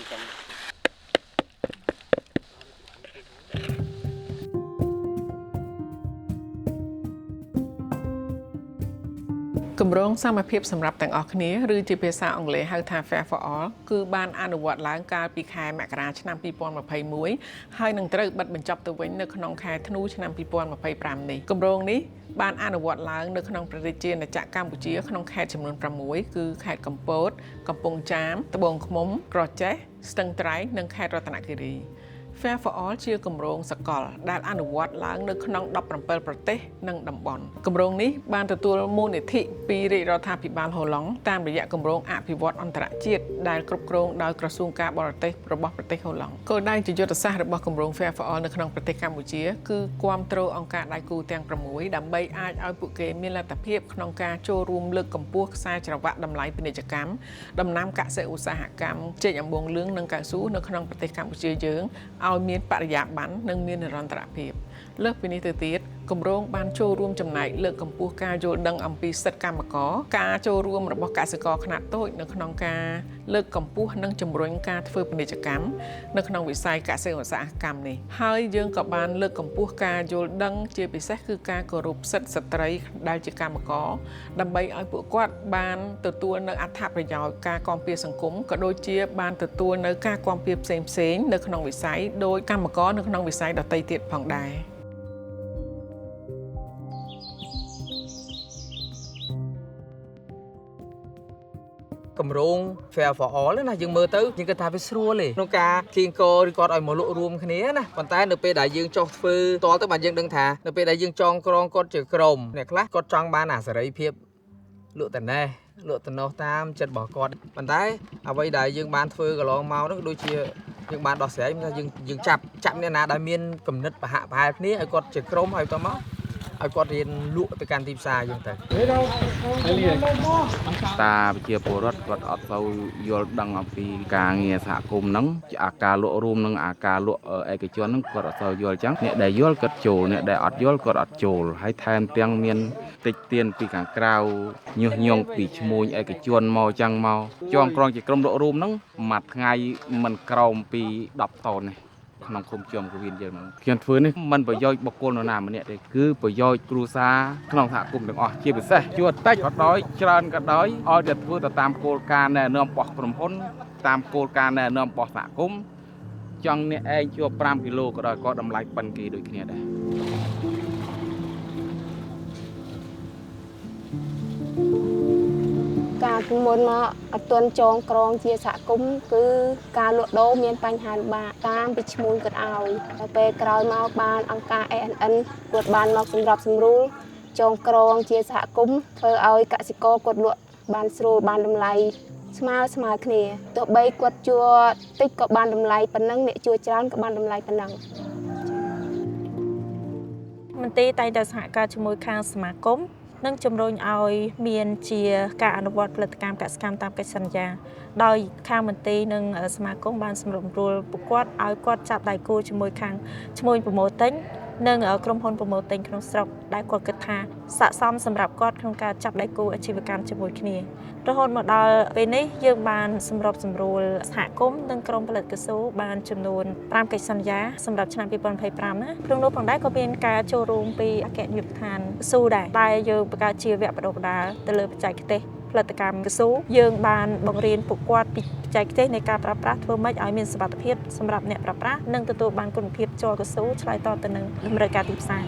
គម្រោងសមភាពសម្រាប់ទាំងអស់គ្នាឬជាភាសាអង់គ្លេសហៅថា Fair for All គឺបានអនុវត្តឡើងកាលពីខែមករាឆ្នាំ2021ហើយនឹងត្រូវបិទបញ្ចប់ទៅវិញនៅក្នុងខែធ្នូឆ្នាំ2025នេះគម្រោងនេះបានអនុវត្តឡើងនៅក្នុងព្រះរាជាណាចក្រកម្ពុជាក្នុងខេត្តចំនួន6គឺខេត្តកំពតកំពង់ចាមត្បូងឃ្មុំក្រចេះស្ទឹងត្រែងនិងខេត្តរតនគិរី Fair for All ជាគម្រោងសកលដែលអនុវត្តឡើងនៅក្នុង17ប្រទេសនិងតំបន់គម្រោងនេះបានទទួលមូលនិធិពីរាជរដ្ឋាភិបាលហូឡង់តាមរយៈគម្រោងអភិវឌ្ឍអន្តរជាតិដែលគ្រប់គ្រងដោយក្រសួងការបរទេសរបស់ប្រទេសហូឡង់គោលដៅជាយុទ្ធសាស្ត្ររបស់គម្រោង Fair for All នៅក្នុងប្រទេសកម្ពុជាគឺគាំទ្រអង្គការដៃគូទាំង6ដើម្បីអាចឲ្យពួកគេមានលទ្ធភាពក្នុងការចូលរួមលើកកម្ពស់ខ្សែច្រវាក់តម្លៃពាណិជ្ជកម្មដំណាំកសិឧស្សាហកម្មចេកអំបូងលឿងនិងកៅស៊ូនៅក្នុងប្រទេសកម្ពុជាយើងឲ្យមានបរិយាបន្ននិងមាននិរន្តរភាពលើសពីនេះទៅទៀតគម្រោងបានចូលរួមចំណែកលើកកម្ពស់ការយល់ដឹងអំពីសិទ្ធិកម្មករការចូលរួមរបស់កសិករខ្នាតតូចនៅក្នុងការលើកកម្ពស់និងជំរុញការធ្វើពាណិជ្ជកម្មនៅក្នុងវិស័យកសិឧស្សាហកម្មនេះហើយយើងក៏បានលើកកម្ពស់ការយល់ដឹងជាពិសេសគឺការគោរពសិទ្ធិស្ត្រីដែលជាកម្មករដើម្បីឲ្យពួកគាត់បានទទួលនៅអត្ថប្រយោជន៍ការគាំពារសង្គមក៏ដូចជាបានទទួលនៅការគាំពារផ្សេងៗនៅក្នុងវិស័យដោយកម្មករនៅក្នុងវិស័យដទៃទៀតផងដែរ។ គម្រោង Fair for All ណាយើងមើលទៅយើងគិតថាវាស្រួលទេក្នុងការគៀងកឬគាត់ឲ្យមកលក់រួមគ្នាណាប៉ុន្តែនៅពេលដែលយើងចុះធ្វើតទៅបានយើងដឹងថានៅពេលដែលយើងចងក្រងគាត់ជាក្រុមអ្នកខ្លះគាត់ចង់បានអាសេរីភាពលក់តែណេះលក់តំណោះតាមចិត្តរបស់គាត់ប៉ុន្តែអ្វីដែលយើងបានធ្វើកន្លងមកនោះដូចជាយើងបានដោះស្រាយថាយើងយើងចាប់ចាប់អ្នកណាដែលមានគំនិតប្រហាក់ប្រហែលគ្នាឲ្យគាត់ជាក្រុមហើយតមកឲ្យគាត់រៀនលក់ទៅកាន់ទីផ្សារយើងទៅ តាប្រជាពលរដ្ឋគាត់អត់សូវយល់ដឹងអំពីការងារសហគមន៍ហ្នឹងអាការលក់រួមនិងអាការលក់ឯកជនហ្នឹងគាត់អត់សូវយល់អញ្ចឹងអ្នកដែលយល់គាត់ចូលអ្នកដែលអត់យល់គាត់អត់ចូលហើយថែមទាំងមានតិចទៀនពីខាងក្រៅញុះញង់ពីឈ្មួញឯកជនមកអញ្ចឹងមកចងក្រងជាក្រុមលក់រួមហ្នឹងមួយថ្ងៃមិនក្រោមពី10តោនទេក្នុងឃុំជាំកវៀនយើងហ្នឹងខ្ញុំធ្វើនេះមិនប្រយោជន៍បុគ្គលនរណាម្នាក់ទេគឺប្រយោជន៍គ្រួសារក្នុងសហគមន៍ទាំងអស់ជាពិសេសជួតិចក៏ដោយច្រើនក៏ដោយឲ្យតែធ្វើទៅតាមគោលការណ៍ណែនាំរបស់ក្រុមហ៊ុនតាមគោលការណ៍ណែនាំរបស់សហគមន៍ចង់អ្នកឯងជួ5គីឡូក៏ដោយក៏តម្លៃប៉ុនគេដូចគ្នាដែរ កាលពីមុនមកអត់ទាន់ចងក្រងជាសហគមន៍គឺការលក់ដូរមានបញ្ហាលំបាកតាមពីឈ្មួញគាត់ឲ្យតែពេលក្រោយមកបានអង្គការ ANN គាត់បានមកសម្របសម្រួលចងក្រងជាសហគមន៍ធ្វើឲ្យកសិករគាត់លក់បានស្រួលបានតម្លៃស្មើស្មើគ្នាទោះបីគាត់ជួតិចក៏បានតម្លៃប៉ុណ្ណឹងអ្នកជួច្រើនក៏បានតម្លៃប៉ុណ្ណឹង មន្ទីរតែងតែសហការជាមួយខាងសមាគមនិងជំរុញឲ្យមានជាការអនុវត្តផលិតកម្មកសិកម្មតាមកិច្ចសន្យាដោយខាងមន្ទីរនិងសមាគមបានសម្របសម្រួលពួកគាត់ឲ្យគាត់ចាប់ដៃគូជាមួយខាងឈ្មួញប្រមូលទិញនិងក្រុមហ៊ុនប្រមូលទិញក្នុងស្រុកដែលគាត់គិតថាស័ក្តិសមសម្រាប់គាត់ក្នុងការចាប់ដៃគូអាជីវកម្មជាមួយគ្នារហូតមកដល់ពេលនេះយើងបានសម្របសម្រួលសហគមន៍និងក្រុមផលិតកៅស៊ូបានចំនួន5កិច្ចសន្យាសម្រាប់ឆ្នាំ2025ណាក្នុងនោះផងដែរក៏មានការចូលរួមពីអគ្គនាយកដ្ឋានកៅស៊ូដែរដែលយើងបង្កើតជាវគ្គបណ្ដុះបណ្ដាលទៅលើបច្ចេកទេសផលិតកម្មកៅស៊ូយើងបានបង្រៀនពួកគាត់ពីបច្ចេកទេសនៃការប្រើប្រាស់ធ្វើម៉េចឲ្យមានសុវត្ថិភាពសម្រាប់អ្នកប្រើប្រាស់និងទទួលបានគុណភាពជ័រកៅស៊ូឆ្លើយតបទៅនឹងតម្រូវការទីផ្សារ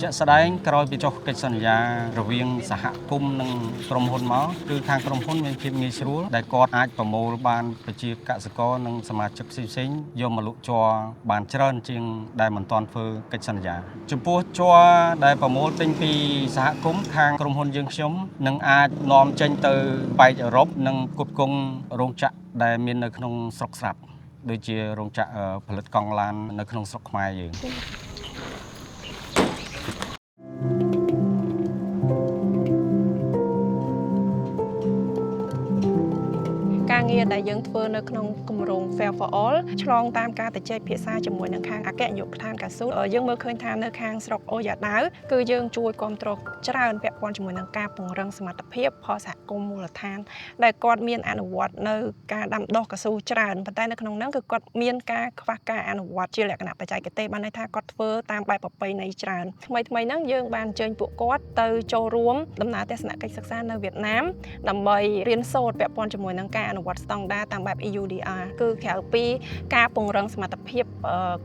ជាក់ស្ដែងក្រោយពីចុះកិច្ចសន្យារវាងសហគមន៍និងក្រុមហ៊ុនមកគឺខាងក្រុមហ៊ុនមានភាពងាយស្រួលដែលគាត់អាចប្រមូលបានប្រជាកសិករនិងសមាជិកផ្សេងៗយកមកលក់ជ័របានច្រើនជាងដែលមិនទាន់ធ្វើកិច្ចសន្យាចំពោះជ័រដែលប្រមូលទិញពីសហគមន៍ខាងក្រុមហ៊ុនយើងខ្ញុំនឹងអាចនាំចេញទៅបែកអឺរ៉ុបនិងផ្គត់ផ្គង់រោងចក្រដែលមាននៅក្នុងស្រុកស្រាប់ដូចជារោងចក្រផលិតកង់ឡាននៅក្នុងស្រុកខ្មែរយើង ការងារ ងារដែលយើងធ្វើនៅក្នុងគម្រោង Fair for All ឆ្លងតាមការទៅជែកភាសាជាមួយនឹងខាងអគ្គនាយកដ្ឋានកៅស៊ូយើងមើលឃើញថានៅខាងស្រុកអូយ៉ាដាវគឺយើងជួយគ្រប់គ្រងច្រើនពាក់ព័ន្ធជាមួយនឹងការពង្រឹងសមត្ថភាពផលសហគមន៍មូលដ្ឋានដែលគាត់មានអនុវត្តនៅការដាំដុះកៅស៊ូច្រើនប៉ុន្តែនៅក្នុងហ្នឹងគឺគាត់មានការខ្វះការអនុវត្តជាលក្ខណៈបច្ចេកទេសបានន័យថាគាត់ធ្វើតាមបែបប្រពៃណីច្រើនថ្មីថ្មីហ្នឹងយើងបានអញ្ជើញពួកគាត់ទៅចូលរួមដំណើរទស្សនកិច្ចសិក្សានៅវៀតណាមដើម្បីរៀនសូត្រពាក់ព័ន្ធជាមួយនឹងការអនុវត្តស្តង់ដារតាមបែប EUDR គឺក្រៅពីការពង្រឹងសមត្ថភាព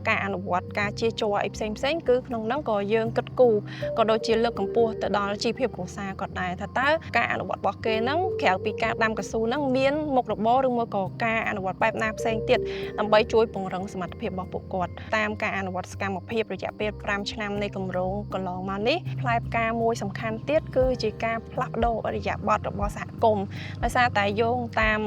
ការអនុវត្តការជាជ័រអីផ្សេងផ្សេងគឺក្នុងហ្នឹងក៏យើងគិតគូរក៏ដូចជាលើកកម្ពស់ទៅដល់ជីវភាពគ្រួសារគាត់ដែរថាតើការអនុវត្តរបស់គេហ្នឹងក្រៅពីការដាំកៅស៊ូហ្នឹងមានមុខរបរឬមួយក៏ការអនុវត្តបែបណាផ្សេងទៀតដើម្បីជួយពង្រឹងសមត្ថភាពរបស់ពួកគាត់តាមការអនុវត្តសកម្មភាពរយៈពេល5ឆ្នាំនៃគម្រោងកន្លងមកនេះផ្លែផ្កាមួយសំខាន់ទៀតគឺជាការផ្លាស់ប្ដូរឥរិយាបថរបស់សហគមន៍ដោយសារតែយោងតាម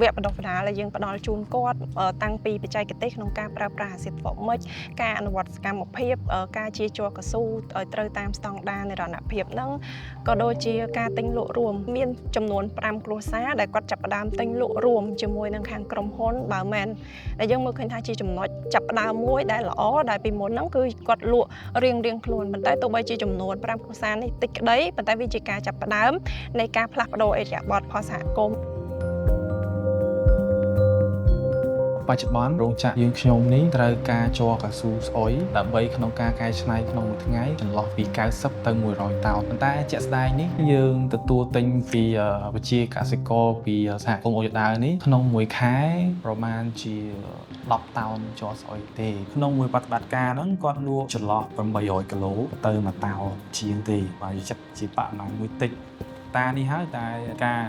វគ្គបណ្ដុះបណ្ដាលដែលយើងផ្ដល់ជូនគាត់តាំងពីបច្ចេកទេសក្នុងការប្រើប្រាស់អាស៊ីតហ្វមិចការអនុវត្តសកម្មភាពការជាជ័រកស៊ូឲ្យត្រូវតាមស្តង់ដារនិរន្តរភាពហ្នឹងក៏ដូចជាការទិញលក់រួមមានចំនួន5គ្រួសារដែលគាត់ចាប់ផ្ដើមទិញលក់រួមជាមួយនឹងខាងក្រុមហ៊ុនបើមែនដែលយើងមើលឃើញថាជាចំណុចចាប់ផ្ដើមមួយដែលល្អដែលពីមុនហ្នឹងគឺគាត់លក់រៀងរៀងខ្លួនប៉ុន្តែទោះបីជាចំនួន5គ្រួសារនេះតិចក្តីប៉ុន្តែវាជាការចាប់ផ្ដើមនៃការផ្លាស់ប្ដូរឥរិយាបថផលសហគមន៍ បច្ចុប្បន្នរោងចក្រយើងខ្ញុំនេះត្រូវការជ័រកៅស៊ូស្អុយដើម្បីក្នុងការកែច្នៃក្នុងមួយថ្ងៃចន្លោះពី90ទៅ100តោនប៉ុន្តែជាក់ស្ដែងនេះយើងទទួលទិញពីប្រជាកសិករពីសហគមន៍អូយដាវនេះក្នុងមួយខែប្រមាណជា10តោនជ័រស្អុយទេក្នុងមួយប្រតិបត្តិការហ្នឹងគាត់លក់ចន្លោះ800គីឡូទៅ1តោនជាងទេបាទចិត្តជាបរិមាណមួយតិចតានេះហើយតែការ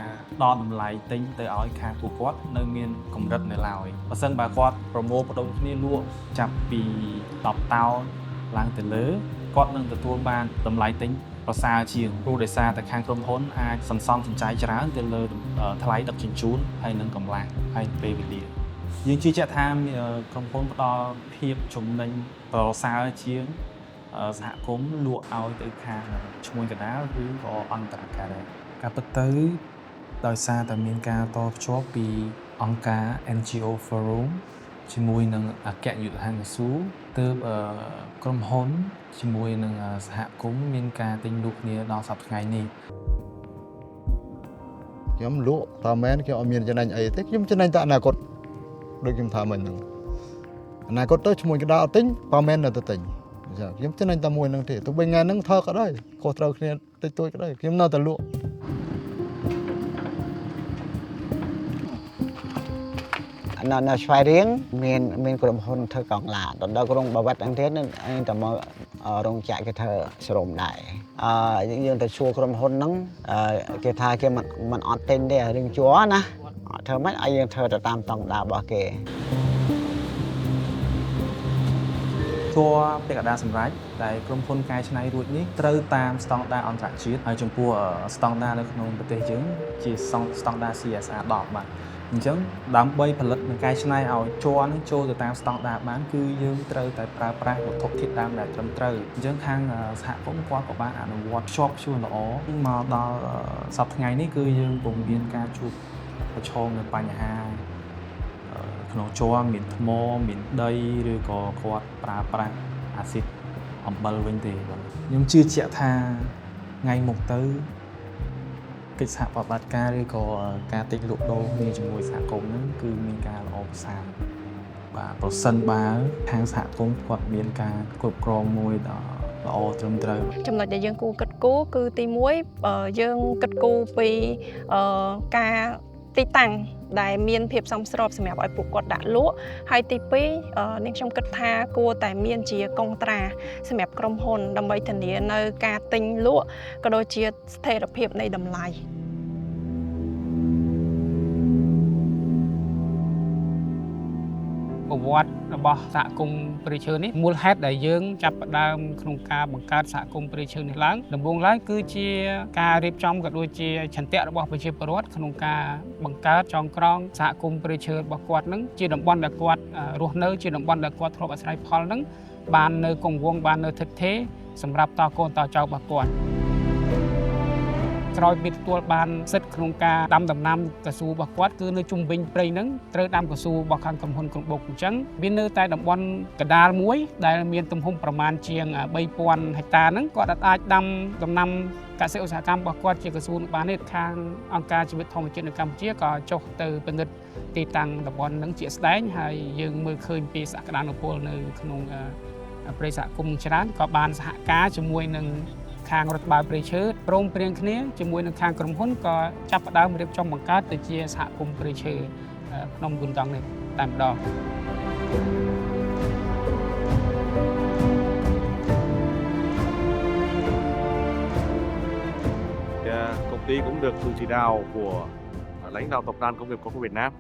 ដល់តម្លៃទិញទៅឲ្យខាងពួកគាត់នៅមានកម្រិតនៅឡើយបើសិនបើគាត់ប្រមូលផ្ដុំគ្នាលក់ចាប់ពី10តោនឡើងទៅលើគាត់នឹងទទួលបានតម្លៃទិញប្រសើរជាងព្រោះដោយសារតែខាងក្រុមហ៊ុនអាចសន្សំសំចៃច្រើនទៅលើថ្លៃដឹកជញ្ជូនហើយនិងកម្លាំងហើយពេលវេលាយើងជឿជាក់ថាក្រុមហ៊ុនផ្ដល់ភាពចំណេញប្រសើរជាងសហគមន៍លក់ឲ្យទៅខាងឈ្មួញកណ្ដាលឬក៏អន្តរការីការពិតទៅដោយសារតែមានការតភ្ជាប់ពីអង្គការ NGO Forum ជាមួយនឹងអគ្គនាយកដ្ឋានកៅស៊ូទើបក្រុមហ៊ុនជាមួយនឹងសហគមន៍មានការទិញលក់គ្នាដល់សប្តាហ៍ថ្ងៃនេះ ខ្ញុំលក់តើមែនខ្ញុំអត់មានចំណេញអីទេខ្ញុំចំណេញតែអនាគតដូចខ្ញុំថាមិញហ្នឹងអនាគតទៅឈ្មួញកណ្ដាលអត់ទិញប៉ាមែននៅតែទិញចាខ្ញុំចំណេញតែមួយហ្នឹងទេទោះបីថ្ងៃហ្នឹងថើក៏ដោយខុសត្រូវគ្នាតិចតួចក៏ដោយខ្ញុំនៅតែលក់ នៅនៅស្វាយរៀងមានមានក្រុមហ៊ុនធ្វើកង់ឡានដល់ក្រុងបាវិតហ្នឹងទៀតនឹងតែមករោងចក្រគេធ្វើសរោមដែរអឺយើងទៅជួក្រុមហ៊ុនហ្នឹងគេថាគេមិនមិនអត់ទិញទេរឿងជ័រណាអត់ធ្វើម៉េចឲ្យយើងធ្វើទៅតាមតង់ដារបស់គេ ជ័រពាក់កណ្ដាលសម្រាប់ដែលក្រុមហ៊ុនកែច្នៃរួចនេះត្រូវតាមស្តង់ដារអន្តរជាតិហើយចំពោះស្តង់ដារនៅក្នុងប្រទេសយើងជាស្តង់ដារ CSR 10បាទអញ្ចឹងដើម្បីផលិតនិងកែច្នៃឲ្យជ័រនឹងចូលទៅតាមស្តង់ដារបានគឺយើងត្រូវតែប្រើប្រាស់វត្ថុធាតុដើមដែលត្រឹមត្រូវអញ្ចឹងខាងសហគមន៍គាត់ក៏បានអនុវត្តខ្ជាប់ខ្ជួនល្អមកដល់សប្តាហ៍ថ្ងៃនេះគឺយើងពុំមានការជួបប្រឈមនៅបញ្ហាក្នុងជ័រមានថ្មមានដីឬក៏គាត់ប្រើប្រាស់អាស៊ីតអំបិលវិញទេបាទខ្ញុំជឿជាក់ថាថ្ងៃមុខទៅកិច្ចសហប្រតិបត្តិការឬក៏ការទិញលក់ដូរគ្នាជាមួយសហគមន៍ហ្នឹងគឺមានការល្អប្រសើរបាទប្រសិនបើខាងសហគមន៍គាត់មានការគ្រប់គ្រងមួយដ៏ល្អត្រឹមត្រូវ ចំណុចដែលយើងគួរគិតគូរគឺទី1យើងគិតគូរពីការទីតាំងដែលមានភាពសមស្របសម្រាប់ឲ្យពួកគាត់ដាក់លក់ហើយទី2នាងខ្ញុំគិតថាគួរតែមានជាកុងត្រាសម្រាប់ក្រុមហ៊ុនដើម្បីធានានៅការទិញលក់ក៏ដូចជាស្ថិរភាពនៃតម្លៃ ប្រវត្តិរបស់សហគមន៍ព្រៃឈើនេះមូលហេតុដែលយើងចាប់ផ្ដើមក្នុងការបង្កើតសហគមន៍ព្រៃឈើនេះឡើងដំបូងឡើយគឺជាការរៀបចំក៏ដូចជាឆន្ទៈរបស់ប្រជាពលរដ្ឋក្នុងការបង្កើតចងក្រងសហគមន៍ព្រៃឈើរបស់គាត់នឹងជាតំបន់ដែលគាត់រស់នៅជាតំបន់ដែលគាត់ធ្លាប់អាស្រ័យផលនឹងបាននៅគង់វង្សបាននៅថិតថេរសម្រាប់តកូនតចៅរបស់គាត់។ ក្រោយពីទទួលបានសិទ្ធិក្នុងការដាំដំណាំកៅស៊ូរបស់គាត់គឺនៅជុំវិញព្រៃហ្នឹងត្រូវដាំកៅស៊ូរបស់ខាងក្រុមហ៊ុនក្រុងបុកអញ្ចឹងវានៅតែតំបន់កណ្ដាលមួយដែលមានទំហំប្រមាណជាង3000ហិកតាហ្នឹងគាត់អាចដាំដំណាំកសិឧស្សាហកម្មរបស់គាត់ជាកៅស៊ូបានទេខាងអង្គការជីវិតធម្មជាតិនៅកម្ពុជាក៏ចុះទៅពិនិត្យទីតាំងតំបន់ហ្នឹងជាក់ស្ដែងហើយយើងមើលឃើញពីសក្តានុពលនៅក្នុងព្រៃសហគមន៍ច្រើនក៏បានសហការជាមួយនឹងខាងរដ្ឋបាលព្រៃឈើព្រមព្រៀងគ្នាជាមួយនឹងខាងក្រុមហ៊ុនក៏ចាប់ផ្ដើមរៀបចំបង្កើតទៅជាសហគមន៍ព្រៃឈើភ្នំគុនតង់នេះតែម្ដង Công ty cũng được sự chỉ đạo của lãnh đạo tập đoàn công nghiệp cao su Việt Nam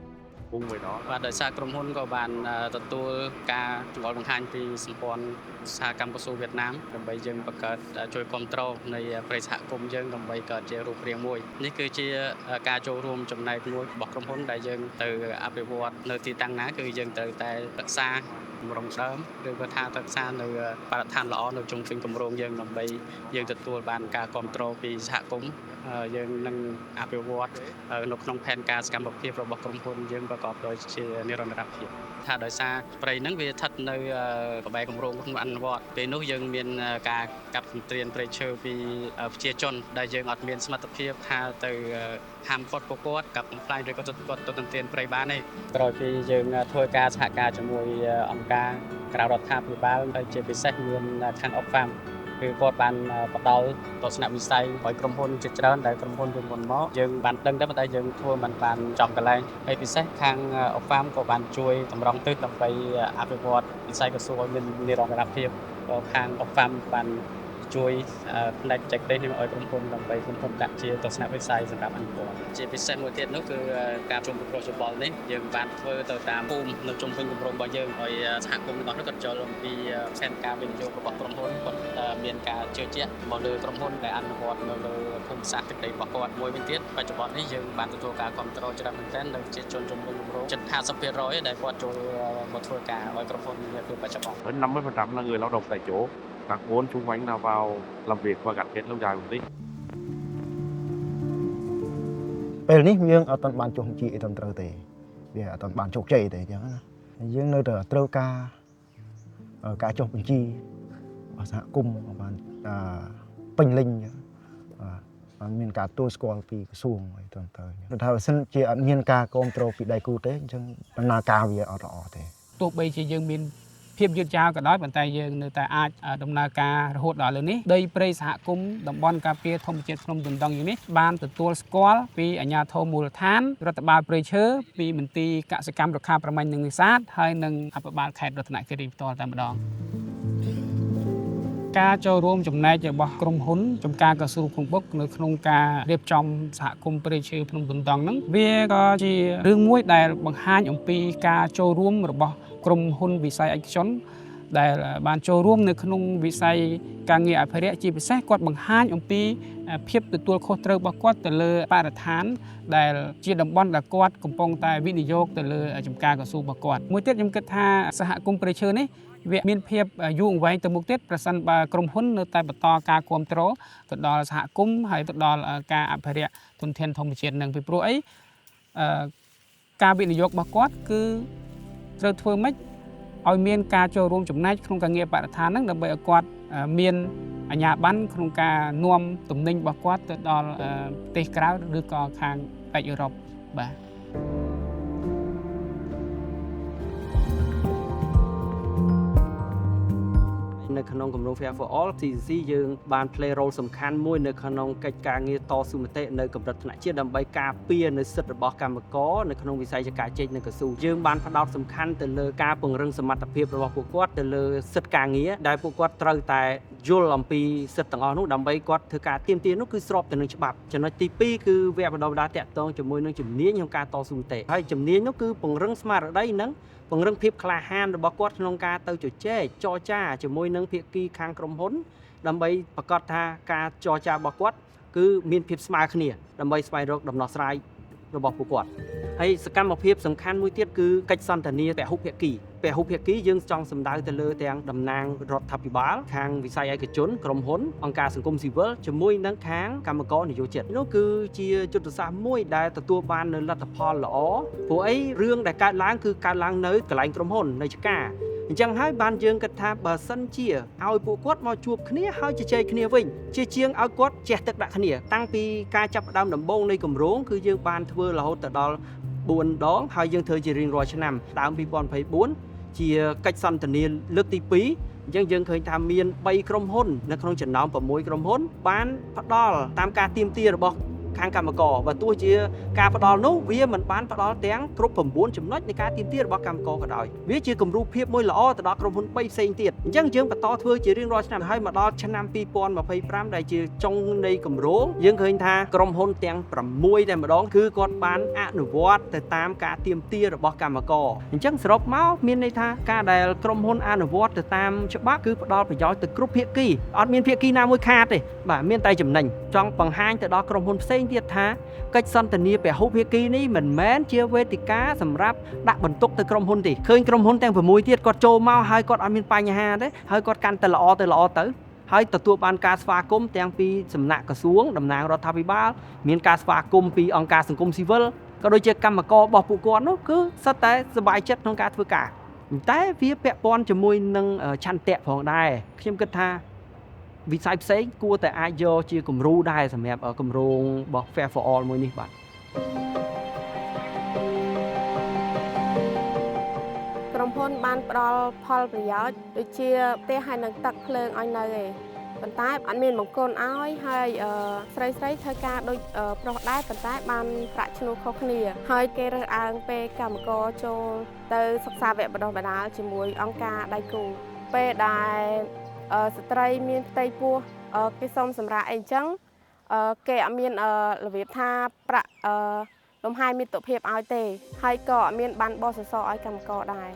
cùng với đó បាទដោយសារក្រុមហ៊ុនក៏បានទទួលការចង្អុលបង្ហាញពីសម្ព័ន្ធឧស្សាហកម្មកៅស៊ូវៀតណាមដើម្បីយើងបង្កើតជួយគ្រប់គ្រងនៃព្រៃសហគមន៍យើងដើម្បីកើតជារូបរាងមួយនេះគឺជាការចូលរួមចំណែកមួយរបស់ក្រុមហ៊ុនដែលយើងទៅអភិវឌ្ឍនៅទីតាំងណាគឺយើងត្រូវតែរក្សាគម្រោងដើមឬក៏ថារក្សានៅបរិស្ថានល្អនៅជុំវិញគម្រោងយើងដើម្បីយើងទទួលបានការគ្រប់គ្រងពីសហគមន៍យើងនឹងអភិវឌ្ឍនៅក្នុងផែនការសកម្មភាពរបស់ក្រុមហ៊ុនយើងប្រកបដោយជានិរន្តរភាពថាដោយសារព្រៃហ្នឹងវាស្ថិតនៅក្បែរគម្រោងក្នុងអនុវត្តពេលនោះយើងមានការកាប់ទន្ទ្រានព្រៃឈើពីប្រជាជនដែលយើងអត់មានសមត្ថភាពថាទៅហាមឃាត់ពួកគាត់កាប់បំផ្លាញឬក៏គាត់ទៅទន្ទ្រានព្រៃបានទេក្រោយពីយើងធ្វើការសហការជាមួយអង្គការក្រៅរដ្ឋាភិបាលហើយជាពិសេសមានខាង Oxfam គឺគាត់បានផ្ដល់ទស្សនវិស័យឲ្យក្រុមហ៊ុនជាច្រើនដែលក្រុមហ៊ុនពីមុនមកយើងបានដឹងដែរប៉ុន្តែយើងធ្វើមិនបានចំកន្លែងហើយពិសេសខាង Oxfam ក៏បានជួយតម្រង់ទិសដើម្បីអភិវឌ្ឍវិស័យកៅស៊ូឲ្យមាននិរន្តរភាពក៏ខាង Oxfam បានជួយផ្នែកបច្ចេកទេសនេះឲ្យក្រុមហ៊ុនដើម្បីក្រុមហ៊ុនដាក់ជាទស្សនវិស័យសម្រាប់អនុវត្តជាពិសេសមួយទៀតនោះគឺការជុំពិគ្រោះយោបល់នេះយើងបានធ្វើទៅតាមភូមិនៅជុំវិញគម្រោងរបស់យើងឲ្យសហគមន៍ទាំងអស់នោះគាត់យល់អំពីផែនការវិនិយោគរបស់ក្រុមហ៊ុនគាត់មានការជឿជាក់មកលើក្រុមហ៊ុនដែលអនុវត្តនៅលើភូមិសាស្ត្រទឹកដីរបស់គាត់មួយវិញទៀតបច្ចុប្បន្ននេះយើងបានទទួលការគាំទ្រច្រើនមែនទែននៅប្រជាជនជុំវិញគម្រោងជិត 50% ដែលគាត់ចូលមកធ្វើការឲ្យក្រុមហ៊ុននាពេលបច្ចុប្បន្ន hơn 50% là người lao động tại chỗ các vốn xung quanh là vào làm việc và gắn kết lâu dài công ty ពេលនេះយើងអត់ទាន់បានចុះបញ្ជីអីត្រឹមត្រូវទេវាអត់ទាន់បានជោគជ័យទេអញ្ចឹងណាយើងនៅតែត្រូវការការចុះបញ្ជីសហគមន៍បានពេញលេញបាទមានការទទួលស្គាល់ពីក្រសួងអីត្រឹមត្រូវគឺថាបើសិនជាអត់មានការគាំទ្រពីដៃគូទេអញ្ចឹងដំណើរការវាអត់ល្អទេ ទោះបីជាយើងមានភាពយឺតយ៉ាវក៏ដោយប៉ុន្តែយើងនៅតែអាចដំណើរការរហូតដល់ឥឡូវនេះដីព្រៃសហគមន៍តំបន់ការពារធម្មជាតិភ្នំទន្ដងយ៉ាងនេះបានទទួលស្គាល់ពីអាជ្ញាធរមូលដ្ឋានរដ្ឋបាលព្រៃឈើពីមន្ទីរកសិកម្មរុក្ខាប្រមាញ់និងនេសាទហើយនិងអភិបាលខេត្តរតនគិរីផ្ទាល់តែម្ដងការចូលរួមចំណែករបស់ក្រុមហ៊ុនចំការកៅស៊ូក្នុងបុកនៅក្នុងការរៀបចំសហគមន៍ព្រៃឈើភ្នំទន្ដងហ្នឹងវាក៏ជារឿងមួយដែលបង្ហាញអំពីការចូលរួមរបស់ក្រុមហ៊ុនវិស័យឯកជនដែលបានចូលរួមនៅក្នុងវិស័យការងារអភិរក្សជាពិសេសគាត់បង្ហាញអំពីភាពទទួលខុសត្រូវរបស់គាត់ទៅលើបរិស្ថានដែលជាតំបន់ដែលគាត់កំពុងតែវិនិយោគទៅលើចំការកៅស៊ូរបស់គាត់មួយទៀតខ្ញុំគិតថាសហគមន៍ព្រៃឈើនេះវាមានភាពយូរអង្វែងទៅមុខទៀតប្រសិនបើក្រុមហ៊ុននៅតែបន្តការគ្រប់គ្រងទៅដល់សហគមន៍ហើយទៅដល់ការអភិរក្សធនធានធម្មជាតិនឹងពីព្រោះអីការវិនិយោគរបស់គាត់គឺត្រូវធ្វើម៉េចឲ្យមានការចូលរួមចំណែកក្នុងការងារបរិស្ថានហ្នឹងដើម្បីឲ្យគាត់មានអាជ្ញាប័ណ្ណក្នុងការនាំទំនិញរបស់គាត់ទៅដល់ប្រទេសក្រៅឬក៏ខាងប៉ែកអឺរ៉ុបបាទ នៅក្នុងគម្រោង Fair for All CCC យើងបាន play role សំខាន់មួយនៅក្នុងកិច្ចការងារតស៊ូមតិនៅកម្រិតថ្នាក់ជាតិដើម្បីការពារនៅសិទ្ធិរបស់កម្មករនៅក្នុងវិស័យចការចេកនិងកៅស៊ូយើងបានផ្ដោតសំខាន់ទៅលើការពង្រឹងសមត្ថភាពរបស់ពួកគាត់ទៅលើសិទ្ធិការងារដែលពួកគាត់ត្រូវតែយល់អំពីសិទ្ធិទាំងអស់នោះដើម្បីគាត់ធ្វើការទាមទារនោះគឺស្របទៅនឹងច្បាប់ចំណុចទី2គឺវគ្គបណ្ដុះបណ្ដាលតាក់ទងជាមួយនឹងជំនាញក្នុងការតស៊ូមតិហើយជំនាញនោះគឺពង្រឹងស្មារតីនិងពង្រឹងភាពក្លាហានរបស់គាត់ក្នុងការទៅជជែកចរចាជាមួយនឹងភាគីខាងក្រុមហ៊ុនដើម្បីប្រកាសថាការចរចារបស់គាត់គឺមានភាពស្មើគ្នាដើម្បីស្វែងរកដំណោះស្រាយរបស់ពួកគាត់ហើយសកម្មភាពសំខាន់មួយទៀតគឺកិច្ចសន្ទនាពហុភាគី ពហុភាគីយើងចង់សម្ដៅទៅលើទាំងតំណាងរដ្ឋាភិបាលខាងវិស័យឯកជនក្រុមហ៊ុនអង្គការសង្គមស៊ីវិលជាមួយនឹងខាងកម្មករនិយោជិតនោះគឺជាយុទ្ធសាស្ត្រមួយដែលទទួលបាននូវលទ្ធផលល្អព្រោះអីរឿងដែលកើតឡើងគឺកើតឡើងនៅកន្លែងក្រុមហ៊ុននៅឆ្ការអញ្ចឹងហើយបានយើងគិតថាបើសិនជាឲ្យពួកគាត់មកជួបគ្នាហើយជជែកគ្នាវិញជាជាងឲ្យគាត់ជះទឹកដាក់គ្នាតាំងពីការចាប់ផ្ដើមដំបូងនៃគម្រោងគឺយើងបានធ្វើរហូតទៅដល់4ដងហើយយើងធ្វើជារៀងរាល់ឆ្នាំដើម2024ជាកិច្ចសន្ទនាលើកទី2អញ្ចឹងយើងឃើញថាមាន3ក្រុមហ៊ុននៅក្នុងចំណោម6ក្រុមហ៊ុនបានផ្ដល់តាមការទាមទាររបស់ខាងកម្មករបើទោះជាការផ្ដល់នោះវាមិនបានផ្ដល់ទាំងគ្រប់9ចំណុចនៃការទាមទាររបស់កម្មករក៏ដោយវាជាគំរូភាពមួយល្អទៅដល់ក្រុមហ៊ុន3ផ្សេងទៀតអញ្ចឹងយើងបន្តធ្វើជារៀងរាល់ឆ្នាំហើយមកដល់ឆ្នាំ2025ដែលជាចុងនៃគម្រោងយើងឃើញថាក្រុមហ៊ុនទាំង6តែម្ដងគឺគាត់បានអនុវត្តទៅតាមការទាមទាររបស់កម្មករអញ្ចឹងសរុបមកមានន័យថាការដែលក្រុមហ៊ុនអនុវត្តទៅតាមច្បាប់គឺផ្ដល់ប្រយោជន៍ទៅគ្រប់ភាគីអត់មានភាគីណាមួយខាតទេបាទមានតែចំណេញចង់បង្ហាញទៅដល់ក្រុមហ៊ុនផ្សេងទៀតថាកិច្ចសន្ទនាពហុភាគីនេះមិនមែនជាវេទិកាសម្រាប់ដាក់បន្ទុកទៅក្រុមហ៊ុនទេឃើញក្រុមហ៊ុនទាំង6ទៀតគាត់ចូលមកហើយគាត់អត់មានបញ្ហាទេហើយគាត់កាន់តែល្អទៅល្អទៅហើយទទួលបានការស្វាគមន៍ទាំងពីសំណាក់ក្រសួងតំណាងរដ្ឋាភិបាលមានការស្វាគមន៍ពីអង្គការសង្គមស៊ីវិលក៏ដូចជាកម្មកររបស់ពួកគាត់នោះគឺសុទ្ធតែសប្បាយចិត្តក្នុងការធ្វើការតែវាពាក់ព័ន្ធជាមួយនឹងឆន្ទៈផងដែរខ្ញុំគិតថាវិស័យផ្សេងគួរតែអាចយកជាគំរូដែរសម្រាប់គម្រោងរបស់ Fair for All មួយនេះបាទក្រុមហ៊ុនបានផ្ដល់ផលប្រយោជន៍ដូចជាផ្ទះហើយនឹងទឹកភ្លើងឲ្យនៅឯប៉ុន្តែអត់មានបង្គន់ឲ្យហើយស្រីស្រីធ្វើការដូចប្រុសដែរប៉ុន្តែបានប្រាក់ឈ្នួលខុសគ្នាហើយគេរើសអើងពេលកម្មករចូលទៅសិក្សាវគ្គបណ្ដុះបណ្ដាលជាមួយអង្គការដៃគូពេលដែលស្ត្រីមានផ្ទៃពោះគេសុំសម្រាប់អីចឹងគេអត់មានរបៀបថាប្រាក់លំហែមាតុភាពឲ្យទេហើយក៏អត់មានបានបោះសសរឲ្យកម្មករដែរ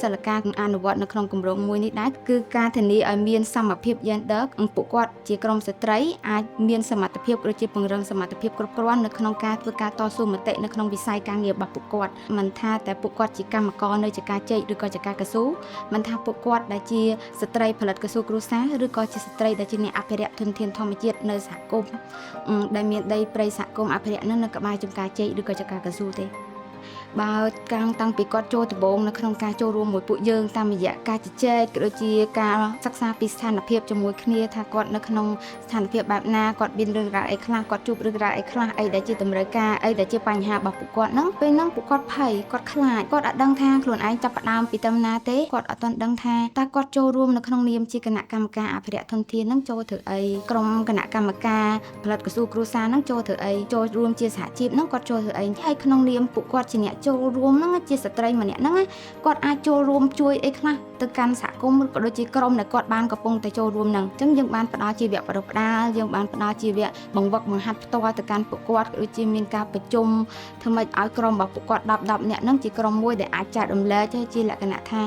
សិលការអនុវត្តនៅក្នុងគម្រោងមួយនេះដែរគឺការធានាឲ្យមានសមភាព gender ពួកគាត់ជាក្រុមស្ត្រីអាចមានសមត្ថភាពឬជាពង្រឹងសមត្ថភាពគ្រប់គ្រាន់នៅក្នុងការធ្វើការតស៊ូមតិនៅក្នុងវិស័យការងាររបស់ពួកគាត់មិនថាតែពួកគាត់ជាកម្មករនៅជាការចេកឬក៏ជាការកស៊ូមិនថាពួកគាត់ដែលជាស្ត្រីផលិតកស៊ូគ្រួសារឬក៏ជាស្ត្រីដែលជាអ្នកអភិរក្សធនធានធម្មជាតិនៅសហគមន៍ដែលមានដីព្រៃសហគមន៍អភិរក្សនៅក្បែរចំការចេកឬក៏ចំការកស៊ូទេបើកាំងតាំងពីគាត់ចូលដំបូងនៅក្នុងការចូលរួមមួយពួកយើងតាមរយៈការជជែកក៏ដូចជាការសិក្សាពីស្ថានភាពជាមួយគ្នាថាគាត់នៅក្នុងស្ថានភាពបែបណាគាត់មានរឿងរ៉ាវអីខ្លះគាត់ជួបរឿងរ៉ាវអីខ្លះអីដែលជាតម្រូវការអីដែលជាបញ្ហារបស់ពួកគាត់ហ្នឹងពេលហ្នឹងពួកគាត់ភ័យគាត់ខ្លាចគាត់អត់ដឹងថាខ្លួនឯងចាប់ផ្ដើមពីត្រឹមណាទេគាត់អត់ទាន់ដឹងថាតើគាត់ចូលរួមនៅក្នុងនាមជាគណៈកម្មការអភិរក្សធនធានហ្នឹងចូលធ្វើអីក្រុមគណៈកម្មការផលិតកស៊ូគ្រួសារហ្នឹងចូលធ្វើអីចូលរួមជាសហជីពហ្នឹងគាត់ចូលធ្វើអីហើយក្នុងនាមពួកគាត់ជាអ្នកចូលរួមហ្នឹងជាស្ត្រីម្នាក់ហ្នឹងគាត់អាចចូលរួមជួយអីខ្លះទៅកាន់សហគមន៍ឬក៏ដូចជាក្រុមដែលគាត់បានកំពុងតែចូលរួមហ្នឹងអញ្ចឹងយើងបានផ្ដល់ជាវគ្គបណ្ដុះបណ្ដាលយើងបានផ្ដល់ជាវគ្គបង្វឹកបង្ហាត់ផ្ទាល់ទៅកាន់ពួកគាត់ក៏ដូចជាមានការប្រជុំធ្វើម៉េចឲ្យក្រុមរបស់ពួកគាត់10នាក់ហ្នឹងជាក្រុមមួយដែលអាចចែករំលែកហើយជាលក្ខណៈថា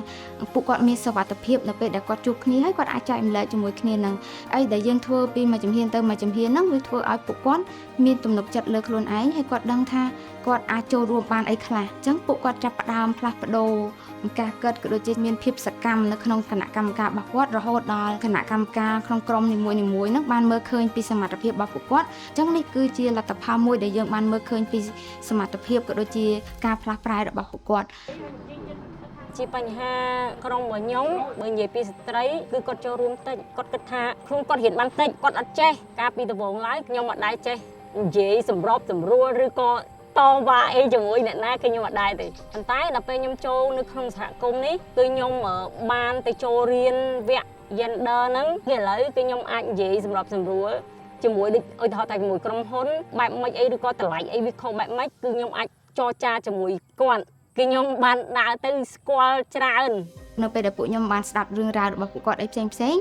ពួកគាត់មានសុវត្ថិភាពនៅពេលដែលគាត់ជួបគ្នាហើយគាត់អាចចែករំលែកជាមួយគ្នាហ្នឹងអីដែលយើងធ្វើពីមួយជំហានទៅមួយជំហានហ្នឹងវាធ្វើឲ្យពួកគាត់មានទំនុកចិត្តលើខ្លួនឯងហើយគាត់ដឹងថាគាត់អាចចូលរួមបានអីខ្លះអញ្ចឹងពួកគាត់ចាប់ផ្ដើមផ្លាស់ប្ដូរការគិតក៏ដូចជាមានភាពសកម្មនៅក្នុងគណៈកម្មការរបស់គាត់រហូតដល់គណៈកម្មការក្នុងក្រុមនីមួយៗហ្នឹងបានមើលឃើញពីសមត្ថភាពរបស់ពួកគាត់អញ្ចឹងនេះគឺជាលទ្ធផលមួយដែលយើងបានមើលឃើញពីសមត្ថភាពក៏ដូចជាការផ្លាស់ប្រែរបស់ពួកគាត់ជាបញ្ហាក្រុមរបស់ខ្ញុំបើនិយាយពីស្ត្រីគឺគាត់ចូលរួមតិចគាត់គិតថាខ្លួនគាត់រៀនបានតិចគាត់អត់ចេះកាលពីដំបូងឡើយខ្ញុំអត់ដែរចេះនិយាយសម្របសម្រួលឬក៏តវ៉ាអីជាមួយអ្នកណាគឺខ្ញុំអត់ដែរទេប៉ុន្តែដល់ពេលខ្ញុំចូលនៅក្នុងសហគមន៍នេះគឺខ្ញុំបានទៅចូលរៀនវគ្គ gender ហ្នឹងគឺឥឡូវគឺខ្ញុំអាចនិយាយសម្របសម្រួលជាមួយដូចឧទាហរណ៍តែជាមួយក្រុមហ៊ុនបែបម៉េចអីឬក៏តម្លៃអីវាខុសបែបម៉េចគឺខ្ញុំអាចចរចាជាមួយគាត់គឺខ្ញុំបានដើរទៅស្គាល់ច្រើន នៅពេលដែលពួកខ្ញុំបានស្ដាប់រឿងរ៉ាវរបស់ពួកគាត់អីផ្សេងផ្សេង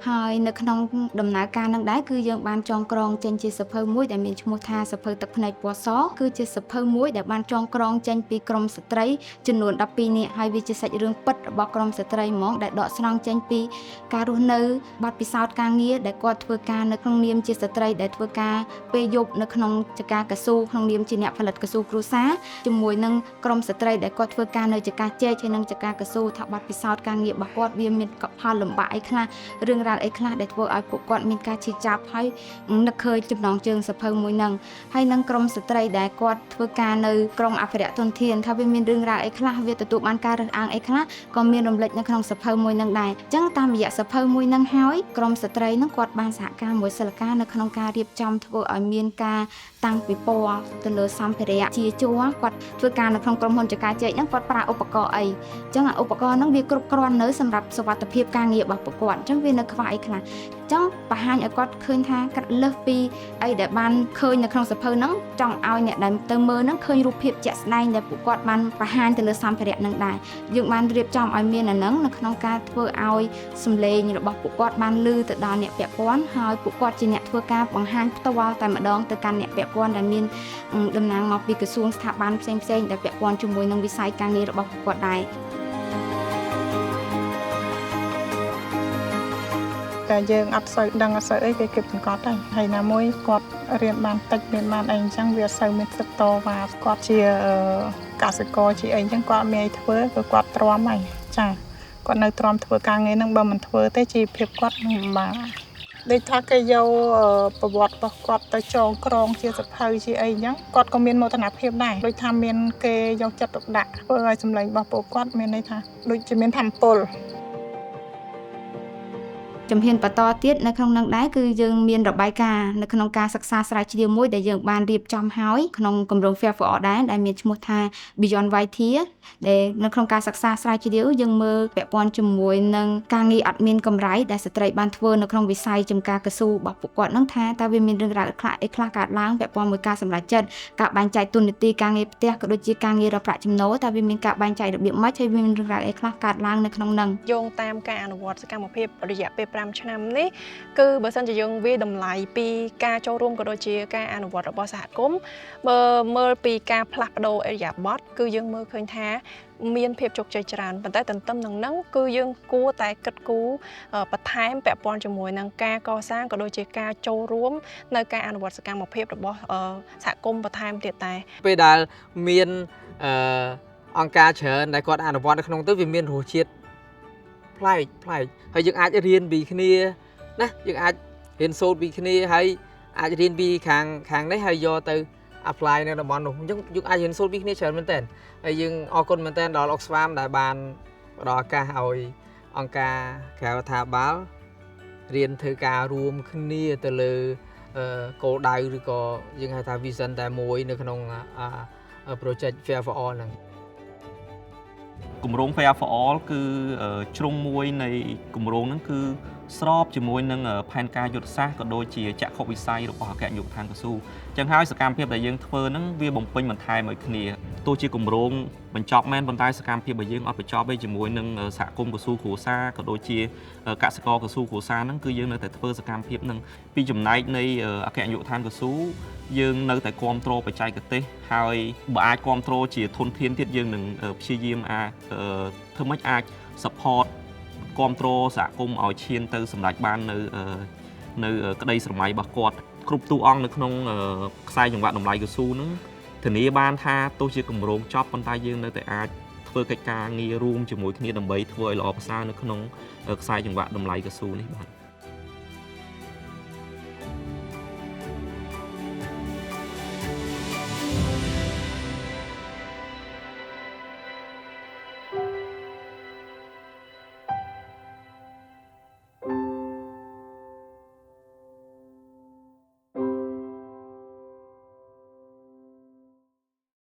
ហើយនៅក្នុងដំណើរការនឹងដែរគឺយើងបានចងក្រងចេញជាសៀវភៅមួយដែលមានឈ្មោះថាសៀវភៅទឹកភ្នែកពណ៌សគឺជាសៀវភៅមួយដែលបានចងក្រងចេញពីក្រុមស្ត្រីចំនួន12នាក់ហើយវាជាសាច់រឿងពិតរបស់ក្រុមស្ត្រីហ្មងដែលដកស្រង់ចេញពីការរស់នៅបទពិសោធន៍ការងារដែលគាត់ធ្វើការនៅក្នុងនាមជាស្ត្រីដែលធ្វើការពេលយប់នៅក្នុងចការកស៊ូក្នុងនាមជាអ្នកផលិតកស៊ូគ្រួសារជាមួយនឹងក្រុមស្ត្រីដែលគាត់ធ្វើការនៅចការចេកហើយនិងចការកស៊ូថាបទពិសោធន៍ការងាររបស់គាត់វាមានផលលំបាកអីខ្លះរឿងរ៉ាវអីខ្លះដែលធ្វើឲ្យពួកគាត់មានការឈឺចាប់ហើយនឹកឃើញចំណងជើងសៀវភៅមួយហ្នឹងហើយនឹងក្រុមស្ត្រីដែលគាត់ធ្វើការនៅក្រុមអភិរក្សធនធានថាវាមានរឿងរ៉ាវអីខ្លះវាទទួលបានការរើសអើងអីខ្លះក៏មានរំលេចនៅក្នុងសៀវភៅមួយហ្នឹងដែរអញ្ចឹងតាមរយៈសៀវភៅមួយហ្នឹងហើយក្រុមស្ត្រីហ្នឹងគាត់បានសហការមួយសិលកានៅក្នុងការរៀបចំធ្វើឲ្យមានការតាំងពិព័រណ៍ទៅលើសម្ភារៈជាជួរគាត់ធ្វើការនៅក្នុងក្រុមហ៊ុនចការចេកហ្នឹងគាត់ប្រើឧបករណ៍អីអញ្ចឹងឧបករណ៍ហ្នឹងវាគ្រប់គ្រាន់នៅសម្រាប់សុវត្ថិភាពការងាររបស់ពួកគាត់អញ្ចឹងវានៅខ្វះអីខ្លះអញ្ចឹងបង្ហាញឲ្យគាត់ឃើញថាគាត់លើសពីអីដែលបានឃើញនៅក្នុងសៀវភៅហ្នឹងចង់ឲ្យអ្នកដែលទៅមើលហ្នឹងឃើញរូបភាពជាក់ស្ដែងដែលពួកគាត់បានបង្ហាញទៅលើសម្ភារៈហ្នឹងដែរយើងបានរៀបចំឲ្យមានអាហ្នឹងនៅក្នុងការធ្វើឲ្យសម្លេងរបស់ពួកគាត់បានឮទៅដល់អ្នកពាក់ព័ន្ធហើយពួកគាត់ជាអ្នកធ្វើការបង្ហាញផ្ទាល់តែម្ដងទៅកាន់អ្នកពាក់ព័ន្ធដែលមានតំណាងមកពីក្រសួងស្ថាប័នផ្សេងៗដែលពាក់ព័ន្ធជាមួយនឹងវិស័យការងាររបស់ពួកគាត់ដែរ តែយើងអត់សូវដឹងអត់សូវអីគេគិតសង្កត់ហើយហើយណាមួយគាត់រៀនបានតិចមានបានអីអញ្ចឹងវាអត់សូវមានសិទ្ធិតវ៉ាគាត់ជាកសិករជាអីអញ្ចឹងគាត់មានអីធ្វើគឺគាត់ទ្រាំហើយចាគាត់នៅទ្រាំធ្វើការងារហ្នឹងបើមិនធ្វើទេជីវភាពគាត់នឹងលំបាកដូចថាគេយកប្រវត្តិរបស់គាត់ទៅចងក្រងជាសភៅជាអីអញ្ចឹងគាត់ក៏មានមោទនភាពដែរដូចថាមានគេយកចិត្តទុកដាក់ធ្វើឲ្យសម្លេងរបស់ពួកគាត់មានន័យថាដូចជាមានធម៌ពល ជំហានបន្តទៀតនៅក្នុងនឹងដែរគឺយើងមានរបាយការណ៍នៅក្នុងការសិក្សាស្រាវជ្រាវមួយដែលយើងបានរៀបចំហើយក្នុងគម្រោង Fair for All ដែរដែលមានឈ្មោះថា Beyond White ដែលនៅក្នុងការសិក្សាស្រាវជ្រាវយើងមើលពាក់ព័ន្ធជាមួយនឹងការងារអត់មានកម្រៃដែលស្ត្រីបានធ្វើនៅក្នុងវិស័យចំការកស៊ូរបស់ពួកគាត់នឹងថាតើវាមានរឿងរ៉ាវខ្លះអីខ្លះកើតឡើងពាក់ព័ន្ធមួយការសម្រេចចិត្តការបែងចែកតួនាទីការងារផ្ទះក៏ដូចជាការងាររកប្រាក់ចំណូលតើវាមានការបែងចែករបៀបម៉េចហើយវាមានរឿងរ៉ាវអីខ្លះកើតឡើងនៅក្នុងនឹងយោងតាមការអនុវត្តសកម្មភាពរយៈពេល5ឆ្នាំនេះគឺបើសិនជាយើងវាតម្លៃពីការចូលរួមក៏ដូចជាការអនុវត្តរបស់សហគមន៍បើមើលពីការផ្លាស់ប្ដូរឥរិយាបថគឺយើងមើលឃើញថាមានភាពជោគជ័យច្រើនប៉ុន្តែទន្ទឹមនឹងហ្នឹងគឺយើងគួរតែគិតគូរបន្ថែមពាក់ព័ន្ធជាមួយនឹងការកសាងក៏ដូចជាការចូលរួមនៅការអនុវត្តសកម្មភាពរបស់សហគមន៍បន្ថែមទៀតតែពេលដែលមានអង្គការច្រើនដែលគាត់អនុវត្តនៅក្នុងទៅវាមានរសជាតិប្លែកប្លែកហើយយើងអាចរៀនពីគ្នាណាយើងអាចរៀនសូត្រពីគ្នាហើយអាចរៀនពីខាងនេះហើយយកទៅ apply នៅតំបន់នោះអញ្ចឹងយើងអាចរៀនសូត្រពីគ្នាច្រើនមែនទែនហើយយើងអរគុណមែនទែនដល់ Oxfam ដែលបានផ្ដល់ឱកាសឲ្យអង្គការក្រៅរដ្ឋាភិបាលរៀនធ្វើការរួមគ្នាទៅលើគោលដៅឬក៏យើងហៅថា vision តែមួយនៅក្នុង project Fair for All ហ្នឹងគម្រោង Fair for All គឺជ្រុងមួយនៃគម្រោងហ្នឹងគឺស្របជាមួយនឹងផែនការយុទ្ធសាស្ត្រក៏ដូចជាចក្ខុវិស័យរបស់អគ្គនាយកដ្ឋានកស៊ូអញ្ចឹងហើយសកម្មភាពដែលយើងធ្វើហ្នឹងវាបំពេញបន្ថែមឲ្យគ្នាទោះជាគម្រោងបញ្ចប់មែនប៉ុន្តែសកម្មភាពរបស់យើងអត់បញ្ចប់ទេជាមួយនឹងសហគមន៍កស៊ូគ្រួសារក៏ដូចជាកសិករកស៊ូគ្រួសារហ្នឹងគឺយើងនៅតែធ្វើសកម្មភាពហ្នឹងពីចំណែកនៃអគ្គនាយកដ្ឋានកស៊ូយើងនៅតែគ្រប់គ្រងបច្ចេកទេសហើយបើអាចគ្រប់គ្រងជាធនធានទៀតយើងនឹងព្យាយាមអាចធ្វើម៉េចអាច support គ្រប់គ្រងសហគមន៍ឲ្យឈានទៅសម្រេចបាននៅក្តីស្រមៃរបស់គាត់គ្រប់តួអង្គនៅក្នុងខ្សែចង្វាក់តម្លៃកស៊ូហ្នឹងធានាបានថាទោះជាគម្រោងចប់ប៉ុន្តែយើងនៅតែអាចធ្វើកិច្ចការងាររួមជាមួយគ្នាដើម្បីធ្វើឲ្យល្អប្រសើរនៅក្នុងខ្សែចង្វាក់តម្លៃកស៊ូនេះបាទ។